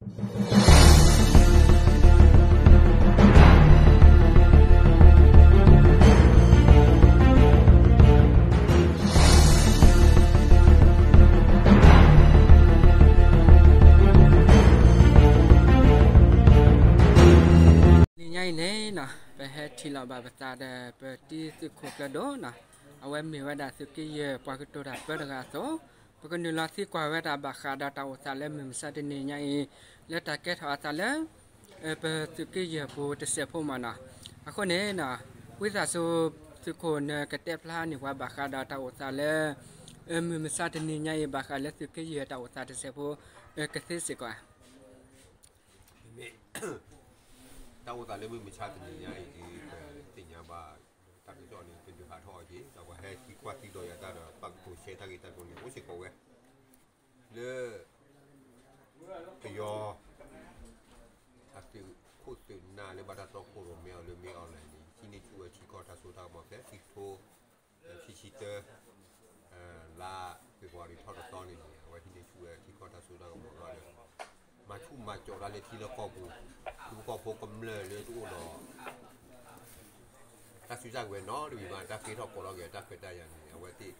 နံၤညါအံၤန့ၣ်နီၤ ပဟဲထံၣ်လီၤဘၣ်ပသးဒီး ပတံၤသုးခိၣ်ကျၢၤဒိၣ်နီၤ, အဝဲမ့ၢ်ဝဲဒၣ်သုးက့ယဲၢ်ပှၤကတိၤတၢ်ပၢတဂၤအသိး, ပကနုာ်လီၤသံကွၢ်ဝဲဒၣ်ဘၣ်ဃးဒီးတၢ်အိၣ်သးလၢမုၢ်မဆါတနံၤညါအံၤ လၢတၢ်ကဲထီၣ်အသးလၢ ပသုးက့ယဲၢ်ပူၤတစဲးဖိမးနီၤ. အဃိန့ၣ်နီၤ ဝံသးစူၤ သုးခိၣ်နကတဲဖျါန့ၢ်ပှၤဘၣ်ဃးဒီးတၢ်အိၣ်သးလၢ မုၢ်မဆါတနံၤညါအံၤ ဘၣ်ဃးလၢသုးက့ယဲၢ်တၢ်အိၣ်သးတစဲးဖိ ကသ့စ့ၢ်ကီးဧါ. မ့မ့ၢ် တၢ်အိၣ်သးလၢမုၢ်မဆါတနံၤညါအံၤ ဒ်ပသ့ၣ်ညါဘၣ် တၢ်ကစီၣ်န့ၣ် တဒုးဟးထီၣ်အီၤက့ၤ ဒီးပှၤဟဲသံကွၢ်သံဒိးယၤတၢ်ဒီး ဘၣ်ကတိၤရှဲတၢ်ဂ့ၢ်တၢ်ကျိၤန့ၣ် အိၣ်စ့ၢ်ကီးဝဲ လၢ ပယီၤ အသုးခိၣ်သုးနၢ်လၢဘၣ်တၢ်တီခိၣ်ရိၣ်မဲအီၤလၢမ့ၢ် online န့ၣ် ဟံးန့ၢ်ဆူၣ်ဝဲထံကီၢ်တၢ်စိတၢ်ကမီၤဖဲ ခံကထိ ခံဆံတၢ လါ February ထီၣ်တသီန့ၣ်န့ၣ် အဝဲဟံးန့ၢ်ဆူၣ်ဝဲထံကီၢ်တၢ်စိတၢ်ကမီၤလီၤဒီး မၤဆူၣ်မၤကၠီးတၢ်လၢထံလၢကီၢ်ပူၤ ထံဖိကီၢ်ဖိကမျၢၢ်လၢတအိၣ်ဒီး တၢ်စုတၢ်ကဝဲၤနီတမံၤဘၣ် တၢ်ဃ့ထီၣ်ကိးထီၣ်က့ၤတၢ်ခွဲးတၢ်ယာ်န့ၣ် အဝဲသ့ၣ်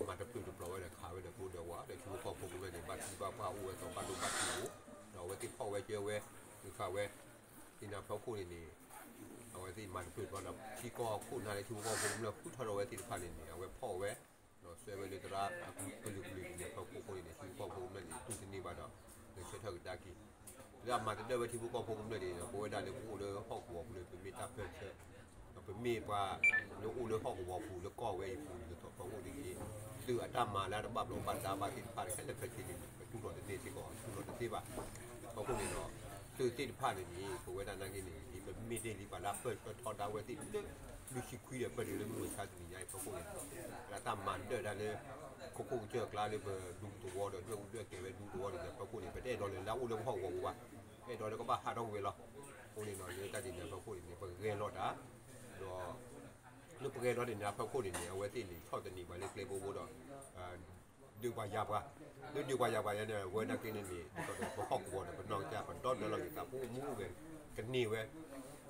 မၤတပျုာ်တပျီၤဝဲဒီးခးဝဲဒီးကျိဒီးဝဲ ဒီးထံဖိကီၢ်ဖိကမျၢၢ်န့ၣ် ဘၣ်သံဘၣ်ပှၢ်အိၣ်ဝဲ စီၤဘၣ်ဒိဘၣ်ထံးအိၣ် ဒီးအဝဲသ့ၣ်ဖီၣ်ဝဲကၢဝဲ ဃုခးဝဲ သ့ၣ်နၢ်ဖီခိၣ်န့ၣ်န့ၣ် အဝဲသ့ၣ်မၤတပျုာ်တပျီၤဒီး ထံကီၢ်ခိၣ်နၢ်လၢထံဖိကီၢ်ဖိကမျၢၢ်ဃုထၢထီၣ်ဝဲသ့ၣ်တဖၣ်န့ၣ်န့ၣ် အဝဲဖီၣ်ဝဲ ဒီးစွဲဝဲလၢသရၣ်အကလုာ်ကလုာ်န့ၣ် ဖီခိၣ်အဃိန့ၣ်န့ၣ် ထံဖိကီၢ်ဖိကမျၢၢ်န့ၣ် တူၢ်တန့ၢ်ဘၣ်ဒီး လဲၤဆၢထၢၣ်ကဒါက့ၤ လၢအမၤတဒၢဝဲထံဖိကီၢ်ဖိကမျၢၢ်န့ၣ်ဒီး ပဝဲဒၣ်လၢပအိၣ်လၢဟီၣ်ကဝီၤပူၤန့ၣ် ပမ့ၢ်တၢ်ပၢၢ်ဆၢ ဒီးပမ့ၢ်ပှၤလၢအိၣ်လၢဟီၣ်ကဝီၤပူၤလၢကီၢ်ဝဲအံၤပူၤန့ၣ် တသီၣ်ဖီခိၣ်န့ၣ်န့ၣ် သုးအတၢ်မၤလၢအတဘၣ်ဘျီးဘၣ်ဒါဘၣ်သ့ၣ်တဖၣ်ခဲလၢာ်ခဲဆ့န့ၣ် ပတူၢ်လိာ်တန့ၢ်စ့ၢ်ကီး တူၢ်လိာ်တသ့ဘၣ် ဖီခိၣ်န့ၣ်ဒီး သုးသ့ၣ်တဖၣ်န့ၣ်န့ၣ် ပဝဲဒၣ်နာ်က့န့ၣ် ပမ့ၢ်တ့ၢ်လံပှၤလၢအပၢၢ်ဆၢထီဒါဝဲသ့ၣ်လၢ လွံၢ်ဆံခွံဒီးပၢၢ်တ့ၢ်လၢမုၢ်မဆါတနံၤညါအံၤဖီခိၣ်န့ၣ် လၢတၢ်မၤဒၢးတၢ်လၢ ခိခိၣ်ကစၢၢ်ကျါလၢပဒူသဝီဒီးဒွဲၣ်အူဒွဲၣ်ကဲၤဝဲဒူသဝီန့ၣ်ဒီးဖီခိၣ်န့ၣ် ပတအဲၣ်ဒိးလၢလၢအအိၣ်လၢပဟီၣ်ကဝီၤပူၤဘၣ် ပအဲၣ်ဒိးလၢကဘၣ်ဟးထီၣ်ကွံာ်ဝဲလီၤ. အဃိန့ၣ်ဒီး လၢတၢ်ဒ်န့ၣ်ဖီခိၣ်န့ၣ်န့ၣ် ပဂဲၤလီၤတၢ် ဒီး လၢပဂဲၤလီၤန့ၣ်န့ၣ် အဖီခိၣ်န့ၣ်န့ၣ် အဝဲသ့ၣ်န့ၣ် ဆီၣ်သနံးပှၤလၢကျဲဘိဘိဒီး ဒုးပှၤယၤပှၤ လၢဒုးပှၤယၤပှၤညါန့ၣ် အဝဲနာ်က့န့ၣ်န့ၣ် ဒ်သိးဒီးပဟီၣ်ကဝီၤဒီးပနီၢ်ကစၢ် ပဒီဒၢလီၤက့ၤသး ပအိၣ်မူအိၣ်ဂဲၤကန့ၢ်ဝဲ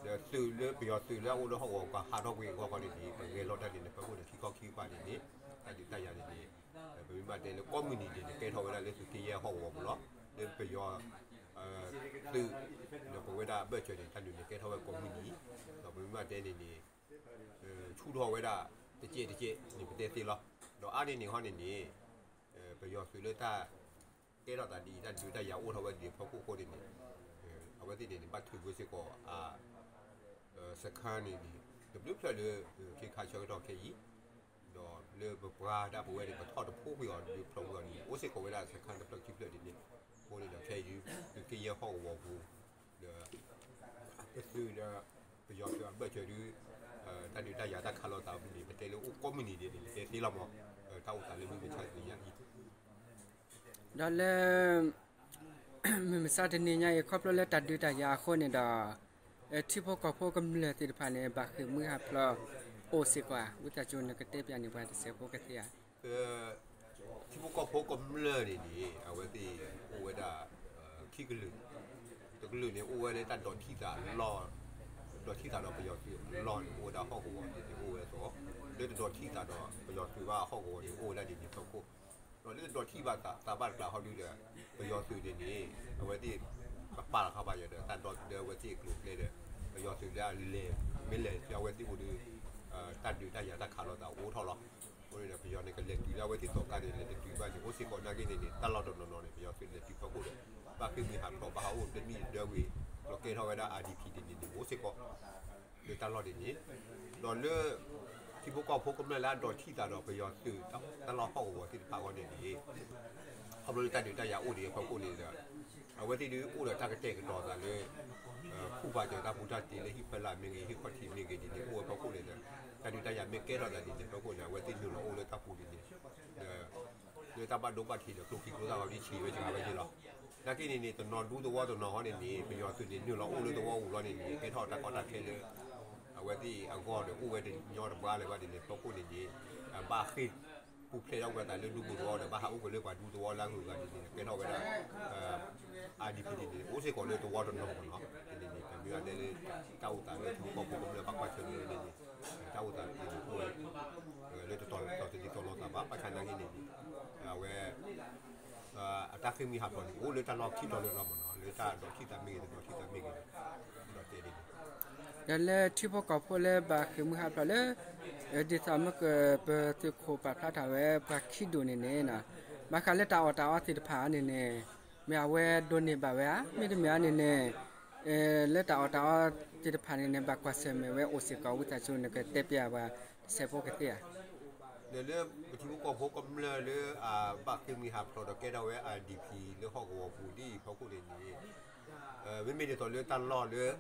ဒီးသုးလၢပယီၤသုးလၢအအိၣ်လၢဟီၣ်ကဝီၤပှၤဟးထီၣ်ကွံာ်အဂီၢ်ခီန့ၣ်န့ၣ် ပဂဲၤလီၤတၢ်ဒ်န့ၣ် ဖီခိၣ်န့ၣ် ခံခီခံကပၤန့ၣ်န့ၣ် တၢ်ဒုးတၢ်ယၤန့ၣ်န့ၣ် ပမ့ၢ်ဘၣ်တဲလၢကိးမုၢ်နံၤန့ၣ်န့ၣ် ကဲထီၣ်ဝဲဒၣ်လၢသုးက့ယဲၢ်ဟီၣ်ကဝီၤပူၤလီၤ. လၢပယီၤ သုး ဒီးပဝဲဒၣ်အဘၢၣ်စၢၤန့ၣ် တၢ်ဒုးန့ၣ်ကဲထီၣ်ဝဲကိးမုၢ်နံၤ ဒီးပမ့ၢ်ဘၣ်တဲန့ၣ်န့ၣ် ဆူၣ်ထီၣ်ဝဲဒၣ်တကဲးတကဲးန့ၣ် ပတဲသ့လီၤ. ဒီးအါန့ၢ်န့ၣ်ခီန့ၣ်န့ၣ် ပယီၤသုးလၢတၢ် ကဲထီၣ်သးဒ်အံၤ တၢ်ဒုးတၢ်ယၤအိၣ်ထီၣ်ဝဲဒ်န့ၣ်ဖီခိၣ်အဃိန့ၣ်န့ၣ် အဝဲသ့ၣ်န့ၣ်န့ၣ် ဘၣ်ထုးကွံာ်စ့ၢ်ကီး စခါန့ၣ်န့ၣ် တဘျုးဖျၢၣ်လၢ ခ့ခါဆၢကတီၢ်ခဲအံၤ ဒီးလၢပပှၤဒၣ်ပဝဲန့ၣ် ပထီၣ်တဖိကွံာ်အီၤဒုးဖျိးကွံာ်အီၤန့ၣ် အိၣ်စ့ၢ်ကီးဝဲဒၣ်စခါတဖျၢၣ်ခံဖျၢၣ်ဒ်န့ၣ် အဃိန့ၣ်ဒီး ခဲအံၤဒုး သုးက့ယဲၢ်ဟီၣ်ကဝီၤပူၤ ဒီး ပသုးဒီး ပယီၤသုးအဘၢၣ်စၢၤဒုး တၢ်ဒုးတၢ်ယၤတၢ်ခးလိာ်သးန့ၣ် ပတဲလၢအိၣ်ကိးမုၢ်နံၤဒ်န့ၣ် ပတဲသ့လီၤမး တၢ်အိၣ်သးလၢမုၢ်မဆါတနံၤညါအံၤ ဒီးလၢ မုၢ်မဆါတနံၤညါအံၤ ခီဖျိလၢတၢ်ဒုးတၢ်ယၤအဃိန့ၣ်ဒီး ထံဖိကီၢ်ဖိကမျၢၢ်သ့ၣ်တဖၣ်န့ၣ် ဘၣ်ဃ့ၢ်မှံဟးဖျိးအိၣ်စ့ၢ်ကီးဧါ ဝံသးစူၤနကတဲပၠးန့ၢ်ပှၤတစဲးဖိကသ့ဧါ. ထံဖိကီၢ်ဖိကမျၢၢ်န့ၣ်န့ၣ် အဝဲသ့ၣ်အိၣ်ဝဲဒၣ် ခံကလုာ်, တကလုာ်န့ၣ် အိၣ်ဝဲလၢတၢ်ဒိးထံၣ်သးလီၢ်, ဒိးထံၣ်သးဒီးပယီၤသုးအလီၢ်န့ၣ် အိၣ်ဝဲဒၣ်ဟီၣ်ကဝီၤန့ၣ် အိၣ်ဝဲအသိး, လၢတဒိးထံၣ်သးဒီးပယီၤသုးဘၣ်ဟီၣ်ကဝီၤန့ၣ် အိၣ်ဝဲဒၣ်ဒ်န့ၣ်ဖီခိၣ်, ဒီးလၢတဒိးထံၣ်ဘၣ်သးဘၣ်တကျးဟီဒုဒီး ပယီၤသုးန့ၣ်န့ၣ် အဝဲသ့ၣ် ပပာ်လီၤခီဘၣ်ယၤဒီး တၢ်ဒီသဒၢအဝဲသ့ၣ်အကျိၤအကျဲဒီး ပယီၤသုးလၢအလဲၤ မ့ၢ်လဲၤဆူအဝဲသ့ၣ်အိၣ်ဒီး တၢ်ဒုးတၢ်ယၤတၢ်ခးလိာ်သးအိၣ်ထီၣ်လီၤ. အဃိန့ၣ်ဒီး ပယီၤန့ၣ်ကလဲၤတုၤလၢအဝဲသ့ၣ်သီခါန့ၣ် လဲၤတတုၤဘၣ်န့ၣ် အိၣ်စ့ၢ်ကီးနာ်က့န့ၣ်န့ၣ် တၢ်လီၢ်တနီၤနီၤန့ၣ် ပယီၤသုးလဲၤတုၤဖီခိၣ်ဒီး ဘၣ်ဃ့ၢ်မှံဟးဖျိး ဘၣ်ဟးအိၣ်တမံၤတဒၢဝံၤ လီၤကဲထီၣ်ဝဲဒၣ် IDP ဒ်န့ၣ်န့ၣ် အိၣ်စ့ၢ်ကီး လၢတၢ်လီၢ်ဒ်န့ၣ်, ဒီးလၢ ထံဖိကီၢ်ဖိကမျၢၢ်လၢအဒိးထံၣ်သးဒီးပယီၤသုးတၢ်လီၢ်ဟီၣ်ကဝီၤသ့ၣ်တဖၣ်အဂီၢ်န့ၣ်န့ၣ် ခီဖျိလၢတၢ်ဒုးတၢ်ယၤအိၣ်ဒံးအဖီခိၣ်န့ၣ်ဒီး အဝဲသ့ၣ်ဒုးအိၣ်ဒီးတၢ်ကတဲာ်ကတီၤသးလၢ ခူၣ်ပာ်စၢၤတၢ်ပူၤတၢ်တ့လၢဟံၣ်ဖီလာ်မ့ၢ်ဂ့ၤ ဟံၣ်ခီၣ်ထံးမ့ၢ်ဂ့ၤဒ်န့ၣ် အိၣ်ဝဲဖီခိၣ်န့ၣ်ဒီး တၢ်ဒုးတၢ်ယၤမ့ၢ်ကဲထီၣ်သးဒ်န့ၣ်ဖီခိၣ်န့ၣ် အဝဲသ့ၣ်နုာ်လီၤအိၣ်လၢတၢ်ပူၤဒ်န့ၣ် လၢတၢ်ဘၣ်ဒိဘၣ်ထံးဒီးကျိချံကျိသၣ်ဂီၤဒ်ဆံးဝဲစှၤဝဲက့ၤလီၤ. နာ်က့န့ၣ်န့ၣ် တနီၤဒူသဝီတနီၤဟီန့ၣ်န့ၣ် ပယီၤသုးန့ၣ်နုာ်လီၤအိၣ်လၢသဝီပူၤလီၤန့ၣ်န့ၣ် ကဲထီၣ်တၢ်ကီတၢ်ခဲလၢ အဝဲသ့ၣ်အဂီၢ်ဒီးအိၣ်ဝဲတညီတဘှါလၢၤဘၣ်ဒ်န့ၣ်ဖီခိၣ်န့ၣ်န့ၣ် ဘၣ်ဃ့ၢ်ပူၤဖျဲးထီၣ်ဝဲသးလၢဒူပူၤသဝီဒီး ဘၣ်ဟးအိၣ်က့ၤလၢပှၤဒူသဝီလၢအဂုၤအဂၤဒ်န့ၣ် ကဲထီၣ်ဝဲဒၣ် ဒ်ဖဲန့ၣ်န့ၣ် အိၣ်စ့ၢ်ကီးလၢတဝီတနီၤမ့ၢ်နီၤ, ဖဲန့ၣ်န့ၣ် ပမ့ၢ်ဘၣ်တဲလၢ တၢ်အိၣ်သးလၢထံဖိကီၢ်ဖိကမျၢၢ်ဘၣ်ကွၢ်ဆၢၣ်မဲာ်ဝဲန့ၣ်န့ၣ် တၢ်အိၣ်သးဖဲန့ၣ်အိၣ်ဝဲ လၢတတီၤတတီၤတဒ်သိးလိာ်သးဘၣ် ဘၣ်ဆၣ်နာ်က့န့ၣ်န့ၣ် အဝဲ အတၢ်ဃ့ၢ်မှံဟးဖျိးန့ၣ် အိၣ်လၢတၢ်လီၢ်ခံတီၤလၢာ်လီၤမ့ၢ်နီၤ, လၢတၢ်ဒိးထံၣ်သးမ့ၢ်ဂ့ၤ တဒိးထံၣ်သးမ့ၢ်ဂ့ၤန့ၣ် ဒီးတဲဒ်န့ၣ် ဒီးလၢထံဖိကီၢ်ဖိလၢဘၣ်ဃ့ၢ်မှံဟးဖျိးလၢ ဒ်သိးမ့ၢ်ကပသုးခိၣ်ပာ်ဖျါထီၣ်ဝဲပှၤခံဒူၣ်န့ၣ်န့ၣ်နီၤ, ဘၣ်ဃးလၢတၢ်အီၣ်တၢ်အီသ့ၣ်တဖၣ်န့ၣ်န့ၣ် မ့ၢ်အဝဲဒိးန့ၢ်ဘၣ်ဝဲဧါ, မ့တမ့ၢ်န့ၣ်န့ၣ် လၢတၢ်အီၣ်တၢ်အီသ့ၣ်တဖၣ်န့ၣ်န့ၣ် ဘၣ်ကွၢ်ဆၢၣ်မဲာ်ဝဲအိၣ်စ့ၢ်ကီး ဝံသးစူၤနကတဲပျးပှၤတစဲးဖိကသ့ဧါ. လၢလၢပထံဖိကီၢ်ဖိကမျၢၢ်လၢအဘၣ်ဃ့ၢ်မှံဟးဖျိးဒီးကဲထီၣ်ဝဲ I D P လၢဟီၣ်ကဝီၤပူၤဒ်အံၤဖီခိၣ်န့ၣ်န့ၣ် မ့မ့ၢ်ဒ်သိးလၢတၢ်လီၢ်လၢ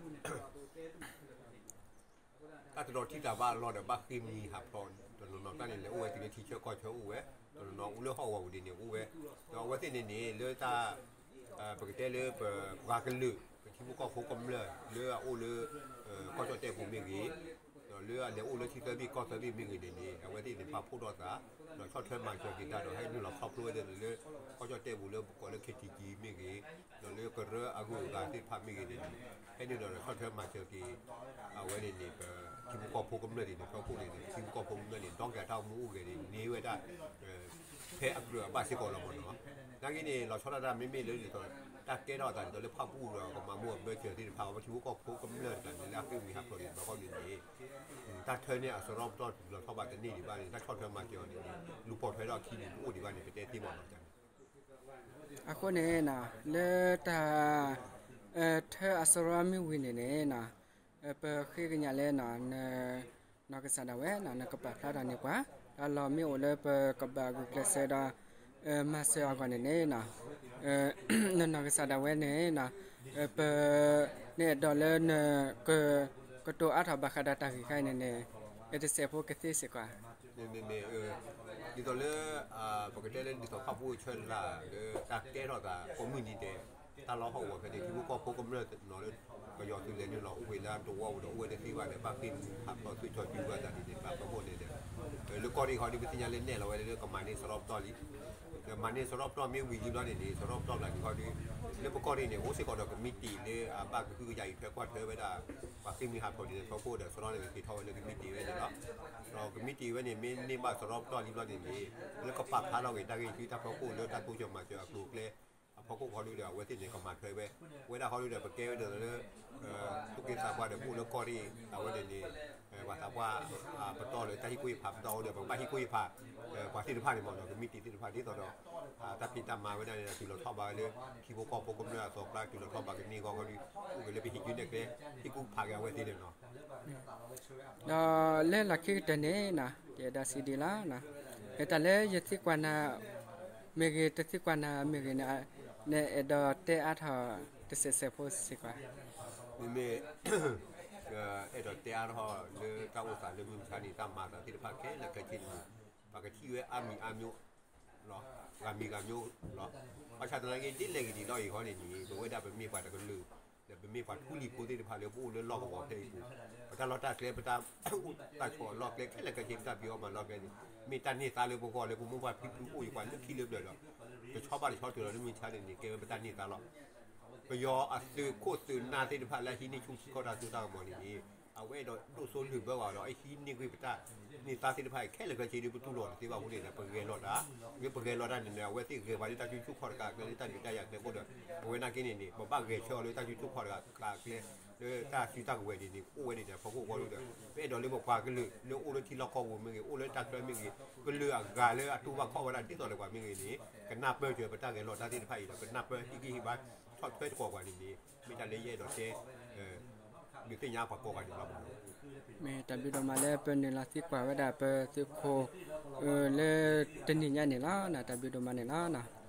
တၢ်တဒိးထံၣ်သးဘၣ်အလီၢ်ဒီးဘၣ်ဃ့ၢ်မှံဟးဖျိး တနီၤနီၤတၢ်န့ၣ် လဲၤအိၣ်ဝဲတုၤလၢထံဆၢကီၢ်ဆၢအိၣ်ဝဲ, တနီၤနီၤအိၣ်လၢဟီၣ်ကဝီၤပူၤဒ်န့ၣ်အိၣ်ဝဲ, ဒီးအဝဲသ့ၣ်န့ၣ်န့ၣ် လၢတၢ် ပကတဲလၢပပှၤကလုာ် ပထံဖိကီၢ်ဖိကမျၢၢ်လၢအအိၣ်လၢ ကီၢ်ကၠီၣ်တဲၣ်ပူၤမ့ၢ်ဂ့ၤ, ဒီးလၢအလဲၤအိၣ်လၢထံသၢဘ့ၣ်ကီၢ်သၢဘ့ၣ်မ့ၢ်ဂ့ၤန့ၣ်န့ၣ် အဝဲသ့ၣ်န့ၣ် ပာ်ဖှိၣ်ထီၣ်သး ဒီးဆီၣ်ထွဲမၤစၢၤက့ၤတၢ်ဒီး ဟဲနုာ်လီၤခီဖျိဝဲဒၣ်လၢ ကီၢ်ကၠီၣ်တဲၣ်ပူၤလၢပကိးလၢ K T G မ့ၢ်ဂ့ၤ, ဒီးလၢကရၢအဂုၤအဂၤသ့ၣ်တဖၣ်မ့ၢ်ဂ့ၤန့ၣ်န့ၣ် ဟဲနုာ်လီၤဒီးဆီၣ်ထွဲမၤစၢၤက့ၤ အဝဲန့ၣ်န့ၣ် ပထံဖိကီၢ်ဖိကမျၢၢ်န့ၣ်န့ၣ် ဖီခိၣ်န့ၣ်န့ၣ် ပထံဖိကီၢ်ဖိကမျၢၢ်န့ၣ် ဒီက့ၤအတၢ်အိၣ်မူအိၣ်ဂဲၤန့ၣ် န့ၢ်ဝဲဒၣ် ဖဲအကြၢးအဘၣ်စ့ၢ်ကီးလီၤမ့ၢ်နီၤ. နာ်က့န့ၣ် လီၤဆီဒၣ်တၢ်မ့မ့ၢ်လၢဒ်သိး တၢ်ကဲထီၣ်အသးဒ်သိးလၢဖၣ်ပူၣ်ဒီးကမၤမူအဘၢစၢၤသ့ၣ်တဖၣ် ပထံဖိကီၢ်ဖိကမျၢၢ်တဖၣ်န့ၣ် လၢအဃ့ၢ်မှံဟးဖျိးန့ၣ် ဘၣ်ဃီန့ၣ်န့ၣ် တၢ်ထၢန့ၢ်အစရီပတီၢ်တုၤလီၤထီၣ်ဘၣ်တန့ၢ်ဒံးဘၣ်န့ၣ် တၢ်ဆီၣ်ထွဲမၤစၢၤအီၤန့ၣ်န့ၣ် လူၤပိာ်ထွဲထီၣ်အခံန့ၣ် တအိၣ်ဒံးဘၣ်န့ၣ် ပတဲသ့မ့ၢ်နီၤ. အဃိန့ၣ် လၢတၢ် ထၢအစရီမ့ၢ်ဝံၤန့ၣ်န့ၣ် ပဃ့ကညးလၢ နီၢ်ကစၢ်ဒၣ်ဝဲ နကပာ်ဖျါထီၣ်န့ၢ်ပှၤ တၢ်လီၢ်မ့ၢ်အိၣ်လၢပကဘၣ်ဂုာ်ကျဲးစၢးဒီး မၤစၢၤအဂီၢ်န့ၣ်န့ၣ် နနီၢ်ကစၢ်ဒၣ်ဝဲန့ၣ် ပ နအဲၣ်ဒိးလၢန ကတိၤအါထီၣ်ဘၣ်ဃးဒီးတၢ်ဂ့ၢ်ခါအံၤန့ၣ်န့ၣ် တစဲးဖိကသ့စ့ၢ်ကီး မ့မ့ၢ် ဒ်သိးလၢ ပကတဲလၢဒ်သိးဖၣ်ပူၣ်ဆၢလၢ်လၢတၢ်ကဲထီၣ်သးကိးမုၢ်နံၤဒဲး တၢ်လီၢ်ဟီၣ်ကဝီၤဖဲန့ၣ် ထံဖိကီၢ်ဖိကမျၢၢ်နီၤလၢ ပယီၤသုးလဲၤနုာ်လီၤအိၣ်ဝဲလၢတဝီပူၤဒီး အိၣ်ဝဲတသ့ဘၣ်ဒီး ဘၣ်ဃ့ၢ်မှံဟးဖျိးသုးကၠီၤစုဘၣ်သးဒ်န့ၣ် ဘၣ်ဖီခိၣ်န့ၣ်ဒီး လၢကီၢ်ရ့ၣ်ခီဒုး ပသ့ၣ်ညါလၢနဲၣ်လီၤဝဲလၢကမၤန့ၢ်စရီပတီၢ်လံ ဒီးမၤန့ၢ်စရီပတီၢ်မ့ၢ်ဝံၤလံဘျီန့ၣ်န့ၣ် စရီပတီၢ်ကျါန့ၣ်ခီဒုး လၢပကီၢ်ရ့ၣ်န့ၣ် အိၣ်စ့ၢ်ကီးဒီးကမံးတံာ်လၢအဘၣ်ကဟုကယာ်အံၤထွဲကွၢ်ထွဲဝဲဒၣ် ပှၤဃ့ၢ်မှံဟးဖျိးဒ်န့ၣ် ဖီခိၣ်ဒီးစရီန့ၣ် ကက့ၤထီၣ်ဝဲလၢကမံးတံာ်ဝဲန့ၣ်လီၤ. ဒီးကမံးတံာ်ဝဲန့ၣ်မ့ၢ်န့ၢ်ဘၣ်စရီပတီၢ်လံဘျီန့ၣ်န့ၣ် လၢကပာ်ဖျါထီၣ်က့ၤတၢ်ဂ့ၢ်သုတၢ်ဖီခိၣ်လၢတၢ်တိစၢၤမၤစၢၤအကျိၤအကျဲ အဖီခိၣ်ခီဒုးဒီး အဝဲသ့ၣ်န့ၣ် ကမၤထွဲဝဲ ဝဲဒၣ်ခီဒုးဒီး ပကဲဝဲဒၣ်လၢ သူၣ်က့သးပှၢ်ဒီး ပအိၣ်လၢကီၢ်ရ့ၣ်အဝဲန့ၣ်န့ၣ် ပှၤသးပှၢ် ပတီၢ်လၢတၢ်ဟံၣ်ကူၣ်ဟံၣ်ဖးပတီၢ်အဃိဒီး ပကဘၣ်ဟံၣ်ကူၣ်ဟံၣ်ဖး ပှၤသ့ၣ်တဖၣ်န့ၣ်မ့ၢ်ဒီး ကမံးတံာ်သ့ၣ်တဖၣ်ဒ်သိးဒီး တၢ်ဖံးတၢ်မၤဝဲဒၣ်န့ၣ်ဒီး တုၤလီၤထီၣ်ဘၣ်ဝဲလၢ ထံဖိကီၢ်ဖိကမျၢၢ်အသိးကျါ တုၤလီၤထီၣ်ဘၣ်ကန့ၢ်အဂီၢ်ခီဒုး အိၣ်က့ၤလၢပဟံးစုနဲၣ်ကျဲ ဟံၣ်ကူၣ်ဖးက့ၤအဝဲသ့ၣ်န့ၣ်လီၤ. ဒီးလၢလီၢ်ခံကတၢၢ်န့ၣ် ယအဲၣ်ဒိးစံးဒ်လီၤ, တၢ်လၢယသံကွၢ်နၤမ့ၢ်ဂ့ၤ တသံကွၢ်နၤမ့ၢ်ဂ့ၤန့ၣ် နအဲၣ်ဒိးတဲအါထီၣ်တစဲးစဲးဖိစ့ၢ်ကီး မ့မ့ၢ် အဲၣ်ဒိးတဲအါထီၣ်လၢတၢ်အိၣ်သးလၢမုၢ်မဆါန့ၣ် တၢ်မၤသးသ့ၣ်တဖၣ်ခဲလၢာ်ခဲဆ့န့ၣ် ပှၤကထံၣ်ဝဲအါမံၤအါမံၤ ဂၤမံၤဂၤမံၤလီၤ. ဘၣ်ဆၣ်သနာ်က့ ဒ်လဲၣ်ဂ့ၤဒ်လဲၣ်ဂ့ၤခီန့ၣ်န့ၣ် ပဝဲဒၣ်ပမ့ၢ်ပှၤတကလုာ် ဒီးပမ့ၢ်ပှၤထူလံၤဖိသ့ၣ်တဖၣ်လၢပအိၣ်လၢလီၢ်ကဝီၤဖဲအံၤပူၤ ပတၢ်လီၢ်တၢ်ကျဲ ပတၢ်အိၣ်တၢ်ဆိးအလီၢ်ကျဲ ခဲလၢာ်ခဲဆ့ ပတၢ်ဖံးအီၣ်မၤလီၢ်ကျဲန့ၣ် မ့ၢ်တၢ်န့ၢ်သါလၢပဂီၢ်လၢပမိၢ်ပၢ်ဖံဖုအိၣ်ယပှၤလၢခံလၢပျၢၤဒီး တဆီဘၣ်တဆီတုၤလီၤလၢမုၢ်မဆါန့ၣ်န့ၣ် ကဲဝဲပတၢ်န့ၢ်သါလီၤ. ပယီၤအသုးခိၣ်သုးနၢ်သ့ၣ်တဖၣ်လၢအဟံးန့ၢ်ဆူၣ်ထံကီၢ်တၢ်စိတၢ်ကမီၤန့ၣ်န့ၣ် အဝဲအဲၣ်ဒိးဒိၣ်စိလုၢ်ဘၢဂၤဒီး အဟံးန့ၢ်ကွံာ်ပတၢ်န့ၢ်သါသ့ၣ်တဖၣ်အံၤ ခဲလၢာ်ခဲဆ့ဒ်ပတူၢ်လိာ်တသ့ဘၣ်အဃိန့ၣ်ဒီး ပဂဲၤလိာ်တၢ်, မ့ၢ်ပဂဲၤလိာ်တၢ်န့ၣ်န့ၣ် အဝဲသ့ၣ်ဂဲၤပှၤလၢတၢ်စုဆူၣ်ခီၣ်တကးအကျဲ လၢတၢ်ဒုးတၢ်ယၤကျဲအဃိဒီး ပဝဲနာ်က့န့ၣ်န့ၣ် ပဘၣ်ဂဲၤဆၢအီၤလၢတၢ်စုဆူၣ်ခီၣ်တကးအကျဲ လၢတၢ်စုတၢ်ကဝဲၤန့ၣ်န့ၣ် အိၣ်ဝဲန့ၣ်ဒီး ဖီခိၣ်ဃီဒုဒီး ပအဲၣ်ဒိးလၢပပှၤကလုာ်လၢအိၣ်လၢထံလီၢ်ကီၢ်ပူၤမ့ၢ်ဂ့ၤ အိၣ်လၢတၢ်ချၢမ့ၢ်ဂ့ၤ ကလုာ်အဂၤလၢအတူၢ်ဘၣ်ခီၣ်ဝဲဒၣ်ဒ်သိးဒီးပှၤမ့ၢ်ဂ့ၤန့ၣ် ကနၢ်ပၢၢ်စၢၤပတၢ်ဂဲၤလိာ်တၢ်သ့ၣ်တဖၣ်အံၤဒီး ကနၢ်ပၢၢ်ဟံးဂံၢ်ဟ့ၣ်ဘါ ဆီၣ်ထွဲသကိးပှၤန့ၣ်န့ၣ် မ့ၢ်တၢ်လၢယအဲၣ်ဒိးတဲ ဒုးသ့ၣ်ညါပှၤကိးဂၤဒဲးလီၤ. မ့ၢ်တၢ်ဘျုးဒိၣ်မးလၢပနုာ်လီၤသံကွၢ်ဝဲဒၣ်ပသုးခိၣ် လၢတနံၤညါန့ၣ်လီၤ. တၢ်ဘျုးဒိၣ်မးန့ၣ်လီၤ.